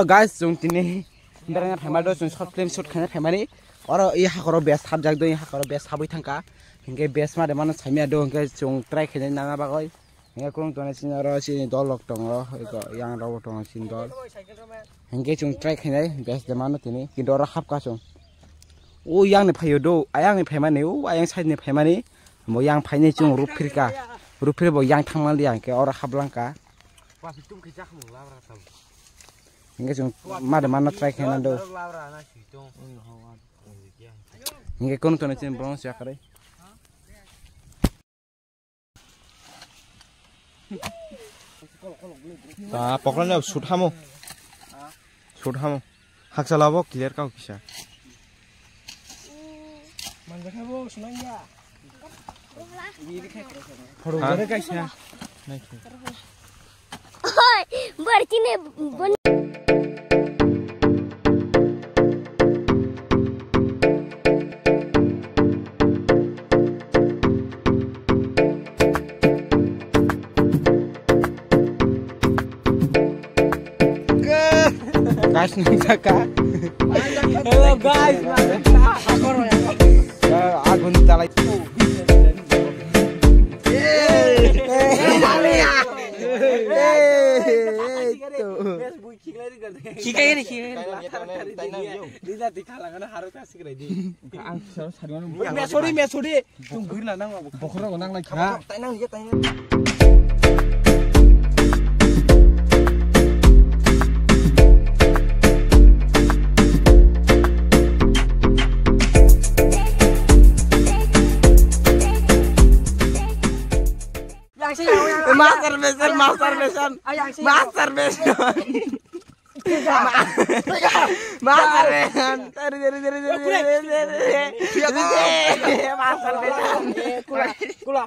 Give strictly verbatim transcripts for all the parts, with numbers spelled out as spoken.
Guys, chwng tini berengna phaima do, chwng short film shoot khaina phaimani. Oro i hakoro bes habjak do, i hakoro bes habwi thangka. Hinkhe bes ma de mano saimya do, hinkhe chwng try khaina nana bagwi. Hinkhe kwrwng tongnai chini oro chini dol rok tongo, eko yang rok tongo chini dol. Hinkhe chwng try khainai bes de mano tini, kintu oro hapka chwng. O yang ni phaio do, ayang ni phaimani, o ayang side ni phaimani. Bo yang phaini chwng rupphirka, rupphir bo yang thangmani yang khe oro hablangka. Hinkhe chwng made mano try khaina do. Hinkhe kono tono chini borong siya kare. Ta pokra na sut hamo. Sut hamo. Haksa labo clear kau kisa. Manjakha bo sunang ya. Phoro Ha? Gore kaisa. Nai khe. Oi, bertine bon. Guys, nang saka. Hello, guys. Agun talai. Khikai ni, khikai ni. Ang sari, sari. Mesori, mesori. Chung bwrwila nang abo. Bokhorok nang lai kha. Tai nang ye, tai nang. Masturbation, masturbation. Masturbation. Masturbation. Tari, tari, tari, tari, tari, tari, tari. Masturbation. Kula, kula.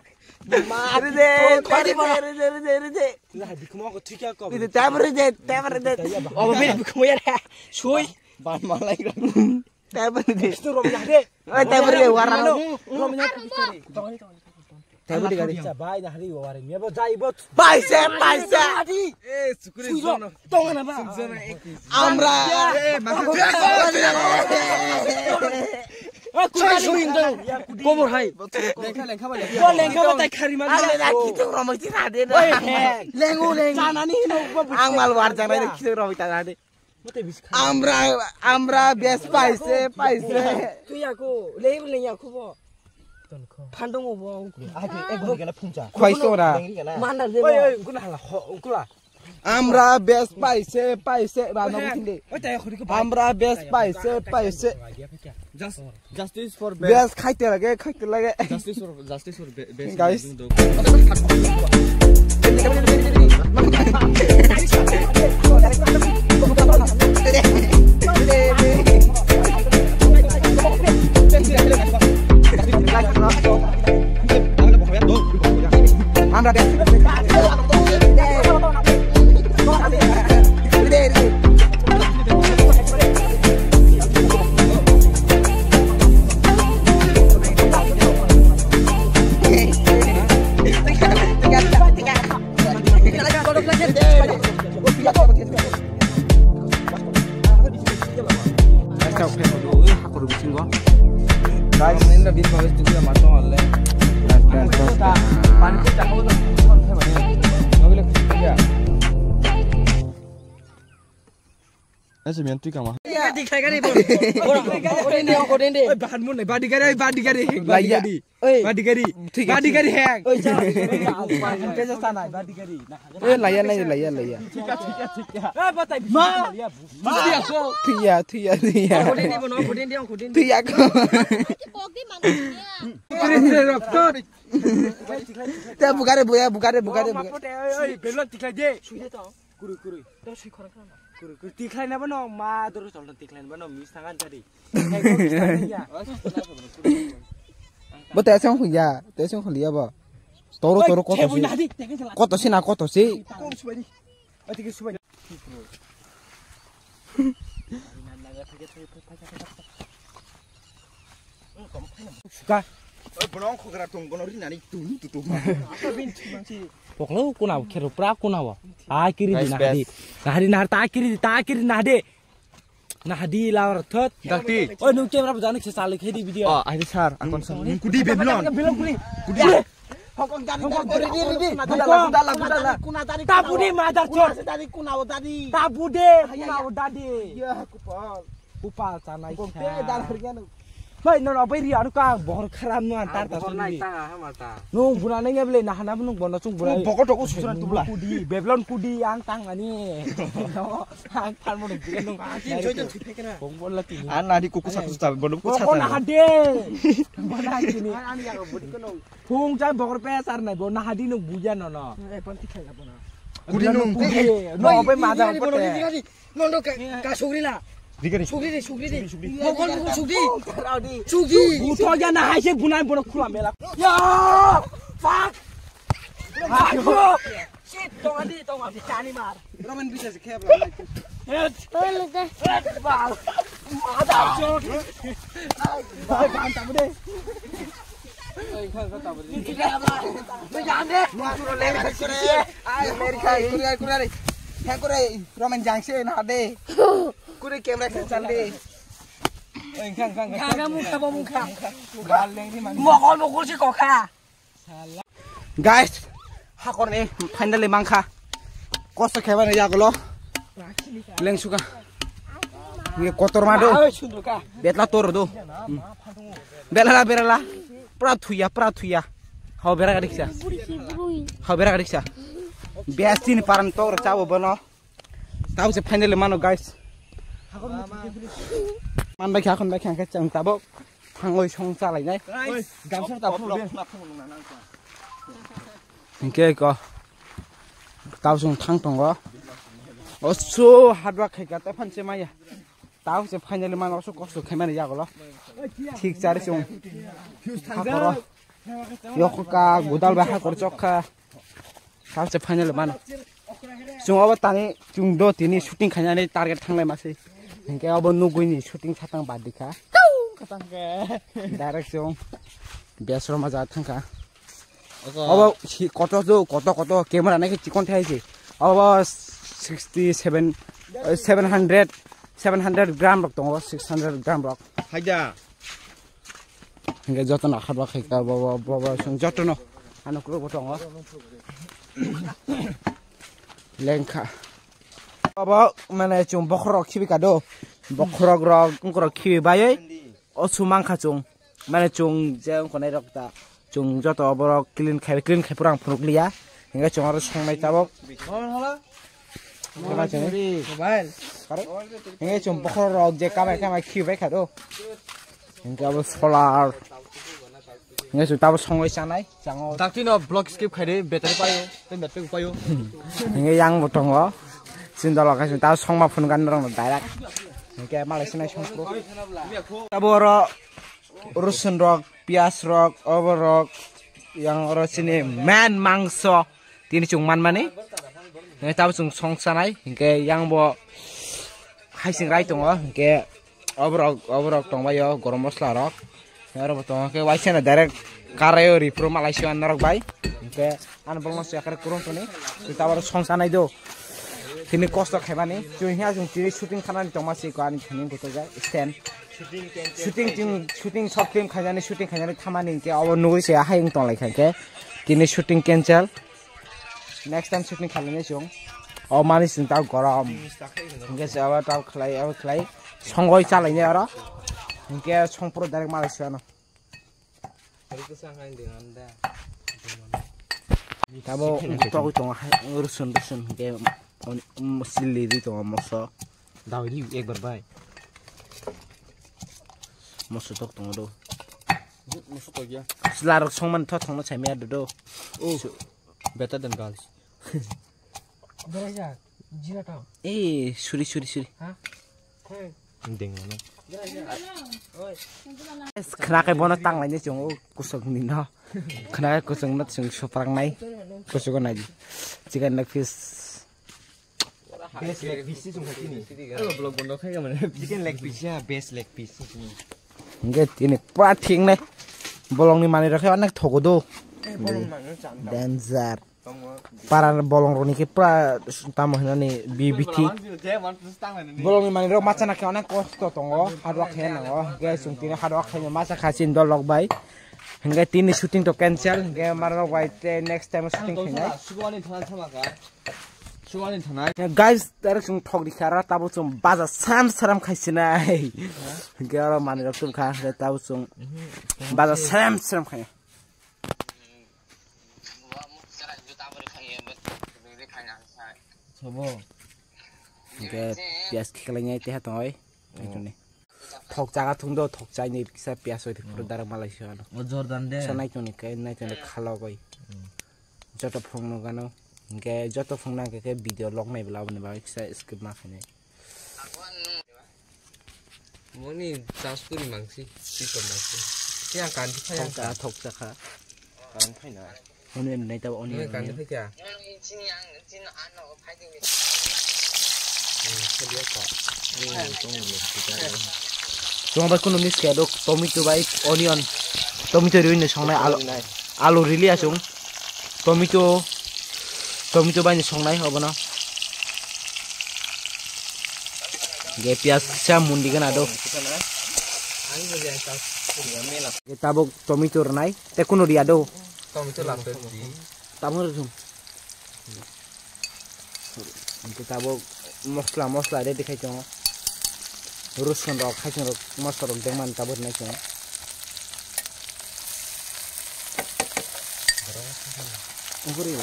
Ride, ride, ride, ride, ride. Kula, bikhumo ko thikya ko. Ride, tabur ride, tabur ride. Obo bini bikhumo yara. Sui. Ban malai. Tabur ride. Sto rom ya de. Oi, tabur ride, warang. Rom ya. Thank you, thank you. Bai, na hari warin. Mebo jai bot. Paisa, paisa. Eh, sukuri jono. Tong na ba. Sukjono ek. Amra. Eh, ma. Soi, soi, soi. Komor hai. Lengkha, lengkha ba. Lengkha ba tai khari ma. Ada lagi tu ramai sih ada. Oi, he. Lengu, lengu. Sana ni no. Ang mal war jana ni kitu ramai tadi. Amra, amra bes paise, paise. Tuya ko, le le ya ko bo. Phandong bo. Ai, ek guna phungcha. Khwai sora. Mandar de. Oi, oi, guna hala, guna. Amra bes paise, paise, ba no thinde. Oi, tai khori ko. Amra bes paise, paise. Just Justice for best. Best khaite lage, khaite lage. Justice for, justice for be-, best. Guys. Amra best. Guys, ini lebih bagus juga matang oleh. Ese mian tui kama. Oi, bahan mun nai, badi gari, badi gari, hek, badi gari. Oi. Badi gari. Thik ase. Badi gari hek. Oi, ja. Ang pesa sanai, badi gari. Oi, laya, laya, laya, laya. Thik ase, thik ase, thik ase. Eh, batai. Ma. Ma. Thik ase. Thuya, thuya, thuya. Thuya ko. Te bugare, buya, bugare, bugare, bugare. Oi, oi, belon tiklai de. Sui de to. Kurui, kurui. To sui khorang khorang. Kurui, kurui. Tiklai na bano, ma doro chol tiklai na bano, mis tangan tadi. Bo te asong khuya, te asong khuya bo. Toro, toro, koto si. Koto si na, koto si. Suka. Oi, bono ongkhogra tong, bono rinani tum, tum, tum. Poklo kuna bo khero pra kuna bo. Ta kiri di Guys, nahadi. Best. Nahadi nahar ta kiri di ta kiri nahadi. Nahadi lawar thot. Dakti. Oi nung camera bo janik se salai khai di video. Oh, ahi sir, ang kon sir. Kudi Babylon. Babylon kudi. Kudi. Hokong dari Hokong dari dari dari dari. Gudala gudala gudala. Kuna dari. Tabu de mother chor. Dari kuna o dari. Tabu de kuna o dadi. Ya kupal. Kupal chanai. Kong pe dar harga no. Bai no no bai ri anu ka bohor kharam no antar ta suni. Nung buna nang ya bele nahana nung bono chung buna. Boko to usu suran tubla. Kudi Babylon kudi ang tang ani. Ang tharmoni bini nung. Tin joy ton thwi phekra. Kong bolla tini. An nadi kuku satu satu bono kuku satu. Kong hade. Mana tini. An ani yago budi kono. Phung chai bokor pe sar nai bo nahadi nung buya no no. Eh pon tikha ya bona. Kudi nung. Kudi. No be maja ko te. Nondo ka ka sugri la. Digari. Sugri de sugri de. Mokol mokol sugri. Sugri. Buto ya na hai se bunai bono khula mela. Ya. Fuck. Shit, tonga di, tonga di, chani mar. Roman bisa se khep la. Oi, look at. Bal. Mada chot. Ai, bal ban tamu de. Oi, kha kha tamu de. Ni khep la. Ni jan de. Muturo le kore. Ai, America, Korea, Korea re. Kha kore, Roman jangse na de. Kore camera khe chal de. Oi, kha kha kha. Kha kha mukha bo mukha. Bal leng di man. Mokol mokol si kokha. Guys, hakorni finally mankha. Kosto khaibani yagulo. Lengsuka. Nge kotor ma do. Betla tor do. Hmm. Belala berala. Pra thuya, pra thuya. Hau bera gadiksa. Hau bera gadiksa. Biastin paran tor chabo bono. Tao se finally mano guys. Man bai kha khon bai kha khe chang tabo thangoi song chalai nai. Gamsa ta phuru de. Hingke ko. Tao song thang tongo. Oso hadwa khai ka ta phan se maya. Tao se finally mano oso kosto khai mani yagulo. Thik chari song. Hakoro. Yokka gudal bai hakor chokka. Tao se finally mano. Chwng obo tani chwng do tini shooting khainani target thanglai mase. Hinkhe obo nugui ni shooting satang bad dikha. Direct chwng besro maja thangkha. Obo si koto do koto koto camera nai khe chikon thai se. Obo sixty seven, eh, seven hundred, seven hundred gram rok tongo, six hundred gram rok. Haida. Hingke jotono haba khaika bo, bo, bo, bo, chwng jotono ano kuro bo tongo. Lengkha. Obo mane chwng bokhorok khibi kado. Bokhorok rok, wngkorok khibi bayoi. O sumang kha chwng. Mane chwng je wngkha nai rok ta. Chwng joto borok clean khai, clean khai pura ang phunuk liya. Hingke chwng aro songnai tabok. Hingke chwng bokhorok rok je kamai kamai khibai kha do. Hingke abo solar. Hingke chwng tabo songoi chanai, chango. Dakti no vlog skip khai de, battery payo, tei battery payo. Hingke yang bo tongo. Chwng dolo khai chwng tabo songma phunuk ani rok no direct. Hingke malai sinai songpro. Abo oro Rosun rok, piyaj rok, obo rok, yang oro chini main mangso, tini chwng manmani. Hingke tabo chwng song chanai, hingke yang bo haising rai tongo, hingke oborok, oborok tongbaio, gorom mosla rok. Oro bo tongo, hingke waisano direct karaio ripro malai sio norok bai. Hingke Ano bongno se akar kurung toni. Tei tabaro song sanai do. Tini kosto khaimani. Chwng hiya chwng tini shooting khanani tongma se ko ani thani goto jai stand. Shooting chwng, shooting short film khainani, shooting khainani thamani hinkhe abo nugui se ahai wng tonglai kha hinkhe. Tini shooting cancel. Next time shooting khainani chwng. O mani chwng tao gorom. Hinkhe se abo tao khlai, abo khlai. Songoi chalainai oro. Hinkhe songpro direct malai se ano. Tabo togwi tongo hai, rusun rusun hwnkhe, um, chili ri tongo moso. Dawi ri ekbar bai. Moso tok tongo do. Moso tok ya. Chwla rok songmani thothongno saimaya do do. Oh. Better than girls. Berajak, jira tau. Eh, suri, suri, suri. Ha? Hey. Deng mana? Berajak. Oi. Khna kai bono tang laini chwng o kusuk ni no. Khna kai kusuk no chwng suprak nai. Kusuk nai. Chicken leg piece. Best leg piece chwng kha chini. Vlog bondo khai ka mane. Chicken leg piece ya, best leg piece. Hingke tini pura thik nai. Bolong ni manwi rok khe onek thogo do. Eh, bolong manwi chanda. Danger. Para bolong roni khe pura tamo hinani B B T. Bolong ni mani rok macha nakhe onek kosto tongo, hard work khe nango. Guys, chwng tini hard work khe macha kha chini dol rok bai. Hingke tini shooting to cancel, hingke mara rok bai te next time shooting khe nai. Guys, direct chwng thok di khara, tabo chwng baja sram sram khai sinai. Hingke oro mani rok tum kha, hingke tabo chwng baja sram sram khai. Sobo. Hingke piyas khiklai ngai teha tongoi. Thok chaga thung do, thok chai ni kisa piyas oi pura darak malai se ano. O Jordan de. Sa nai toni kai, nai toni khalo goi. Joto phung no gano. Hingke joto phung na ke video log nai bela boni bagoi kisa skip ma khainai. Moni tas kuri mangsi, si ko mangsi. Siya kan di kaya. Thok chaga, thok chaga. Kan phai na. Onion nai tabo onion. Kan di kaya. Chwng bai kunu mix khe do, tomato bai onion, tomato riwi ni songnai alu, alu rili asung, tomato, tomato bai ni songnai obono. Ge piyas sa mundi gana do. Ge tabuk tomato rwnai, te kunu riya do. Tomato last di. Tabuk rwsung. Hingke tabuk mosla, mosla ready khai tongo. Rosun rok, haising rok, mosla rok dengmani tabuk rinai tongo. Ungkuri.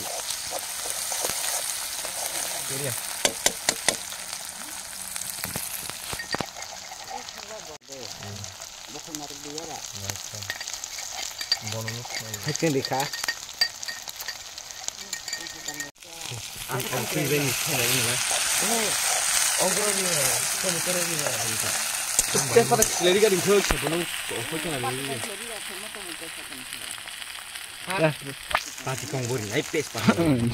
Haikhe rikha. Ang, ang twi bai ni thai nai nai. Tei pada sileri gari thoi se bono koi thang nai. Pati kong bori nai pes pa.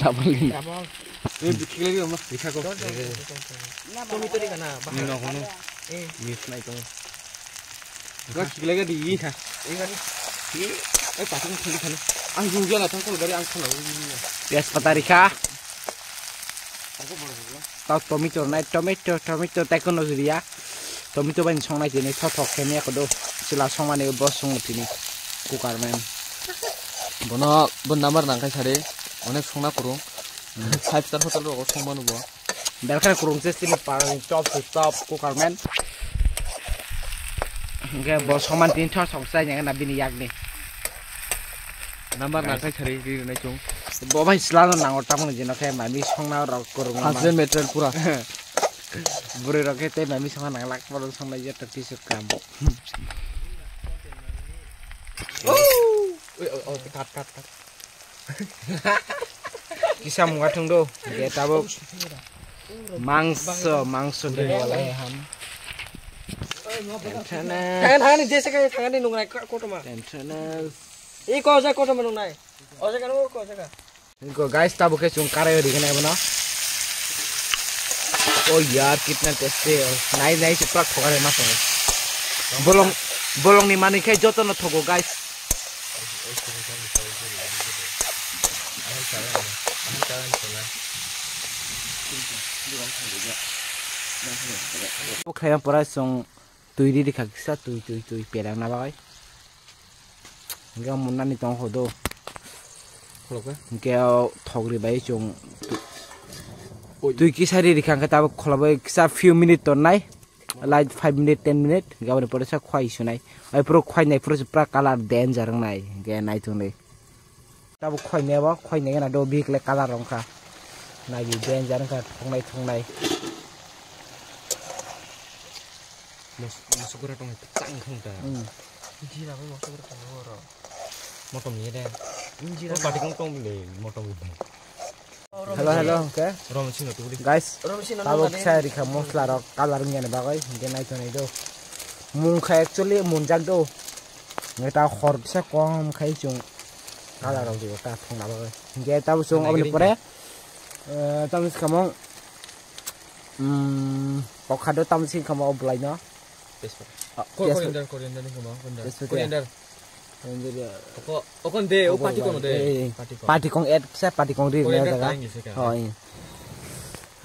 Double ni. Eh, bikhi lagi mas bikha ko. Tomato ri kana bahar. Ni no hono. Eh. Ni snai tong. Ga khikla ga di. Kha. Eh, ga di. Eh, patung khili khani. Ang jung jala tang kol gari ang khana. Piyas pata rikha. Tau tomato nai, tomato, tomato, tei kono riya. Tomato bai songnai tini thothok khe me kodo. Chwla songmani bo songo tini. Cooker man. Bono, bo number nang khai sari. Onek songna kurung. Five star hotel rogo songmanu bo. Belkhani kurung se chini parani top to top cooker man. Hingke bo soman tin thor sok chai nang na bini yakni. Number nang khai sari ri rinai chung. Bo bai silano nango tamoni jino khe mami songna rok kurung ma. Husband material pura. Bwrwi rok khe tei mami songna nang lak poro songnai je to kisu kam. Oi, oi, oi, cut, cut, cut. Kisa munga thung do, je tabuk mangso, mangso de wala he ham. Thangani, thangani, jese kaya thangani nungnai ko-, kotoma. Tenthana. Iko oja kotoma nungnai. Oja kanu ko oja ka. Iko guys, tabuk khe chung karai ri gana bono. Oh yaar, kitna tasty hai. Nai, nai se prak thokare ma thok. Bolong, bolong ni mani khai joto no thogo guys. Bo khlaiya pora chwng twi ri rikha kisa twi twi twi perang na bagwi. Hingke munani tong hodo. Khulokhe. Hingke o thok ri bai chwng twi kisa ri rikha hingke tabuk khulobwi kisa few minute tongnai. Like five minute, ten minute, hingke aboni pore sa khwai sunai. Ai puro khwai nai puro se pura colour danger wngnai, hingke nai thungnai. Tabuk khwai nai bo, khwai nai gana do bihik le colour wngkha. Nai di danger wngkha, thungnai, thungnai. Mos-, mosok gura tong chang khang ta. Hmm. Jira bai mosok gura tong oro. Motom ni de. Jira. O pati kong tong le, motom ni. Hello, hello, hingke? Rom sino tugudi. Guys, tabuk sa rikha mosla rok colour wngya ni bagwi, hingke nai tongnai do. Mung kha actually munjak do. Neta hor bisa kom khai chung colour rok dibo ta thongna bagwi. Hingke tabuk chung oboni pore, eh, tabuk khamong, mm, okha do tabuk sing khamong o bwlai no. Tejpata. Ah, ko-, tejpata. Coriander, coriander ni khamong, coriander. Tejpata. Coriander. Oko, okon de, o party kono de. Eh, party kong. Party kong et sa party kong ri. Ko ne et jaga. Time ni sika. Hoi.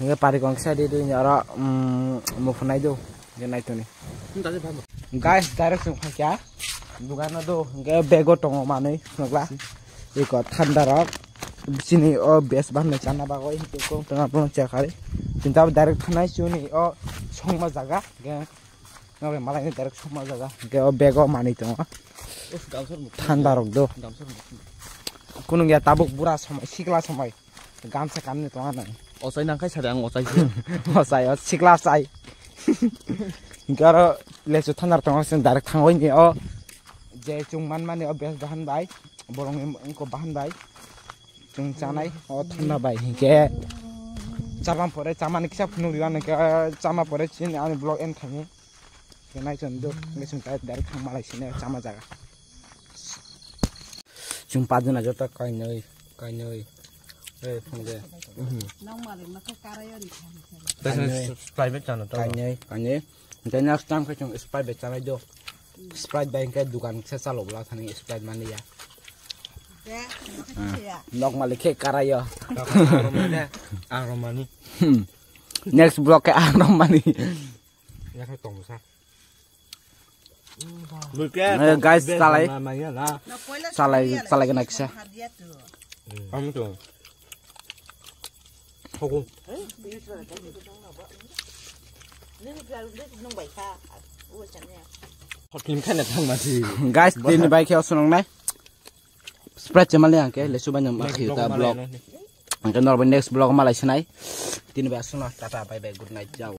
Nge party kong sa di du ni aro, mm, mo phunai do. Nge nai toni. Hmm, tadi bhai. Guys, direct sung phakya. Dugan no do. Nge bego tongo manui nokla. Iko thanda rok. Sini o best ban chana bagoi. Iko tonga pon chakari. Tinta direct thanai suni o songma jaga. Nge Nokni malai ni direct sokma jaga. Hingke o bag o manui tongo. Uf, gamsa rok. Thanda rok do. Gamsa rok. Kunung ya tabuk bura somoi, sikla somoi. Gamsa kanni tongo nang. Ochai nang khai sade ang ochai se. Ochai, o sikla chai. Hingke aro lesu thanda rok tongo, sing direct thangoi ni o. Je chung man mani o best bahan bai. Borong ni ko bahan bai. Chung chanai o thanda bai hingke. Chapang pore chamani kisa phunuk riwan hingke, chama pore chini ani vlog end khaini. Ke nai chon do, nge chwng tai direct thang malai sini chama jaga. Chwng pajuna joto kainwi, kainwi. Eh, phung de. Nang malik ma khe karai ori kha. Kainwi. Private channel to. Kainwi, kainwi. Hingke next time khe chwng Sprite bai chanai do. Sprite bai hingke dukan se chalo bwla thani Sprite mani ya. De, Ah, ya. Nok malik khe karai yo. Ang romani. Hmm. Next vlog khe ang romani. Yakno tongsa. Eh, guys, chalai. Chalai, chalai kena kisa. Ang to. Hogo. Hokim khana thangma si. Guys, tini bai khe osonong nai. Sprite chemal ni angke lesu bai nam akhi ta vlog. Angke norbai next vlog malai sinai. Tini bai asuna tata bye bye good night jao.